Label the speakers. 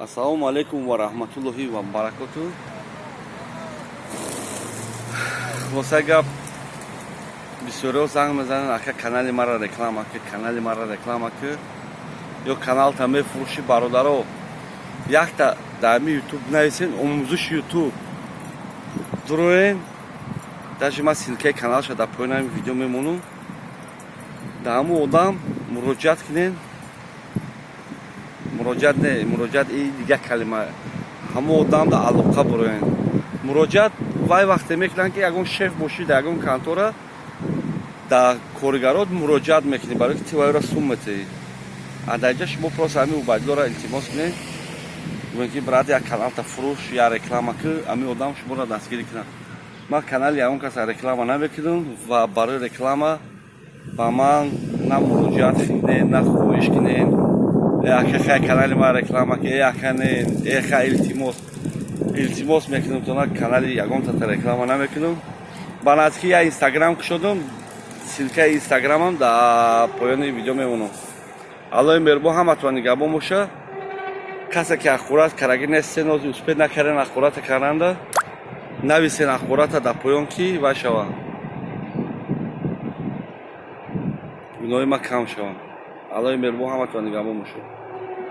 Speaker 1: Ассалому алайкум ва раҳматуллоҳи ва баракоту. Хулоса гап, бисёриҳо занг мезананд: «Ака, канали мара реклама ки, канали мара реклама ки ё каналта мефурӯшӣ?» Бародаро, якта дар ҳами Ютуб нависен «омӯзиши Ютуб», дуроен. Даже ман ссылкаи каналша дар поёни ҳами видео мемонам. Дар ҳамун одам муроҷиат кунен. Муроҷиат не, муроҷиат и дигар калима. Ҳамон одамда алоқа буроен. Муроҷиат вай вақте мекунанд, ки ягон шеф бошӣ дар ягон контора, дар коргарот муроҷиат мекунӣ, барои ки ти вайро сум метаҳӣ. А дар инҷа шумо просто ҳамин Убайдуллоро илтимос кунед, гӯед, ки брат, як каналта фурӯш, я реклама ки. Ҳамин одам шуморо дастгирӣ кунад. Ман канали ягон каса реклама намекунам ва барои реклама ба ман на муроҷиат кунед, на хоҳиш кунед: «Э, ака, хай, канали ман реклама ки, э, ака, не, э, хай, илтимос, илтимос мекунам». То на канали ягонтата реклама намекунам. Ба наздикӣ я Инстаграм кушодам, ссылкаи Инстаграмам дар поёни видео мемонам. Аллои меҳрубон ҳаматон нигаҳбон боша. Касе ки ахборат карагӣ нестен, ози успеть накарден ахбората каранда, нависен ахбората дар поён, ки вай шава, гуноҳи ман кам шава. Аллои меҳрубон ҳаматон нигаҳбон боша.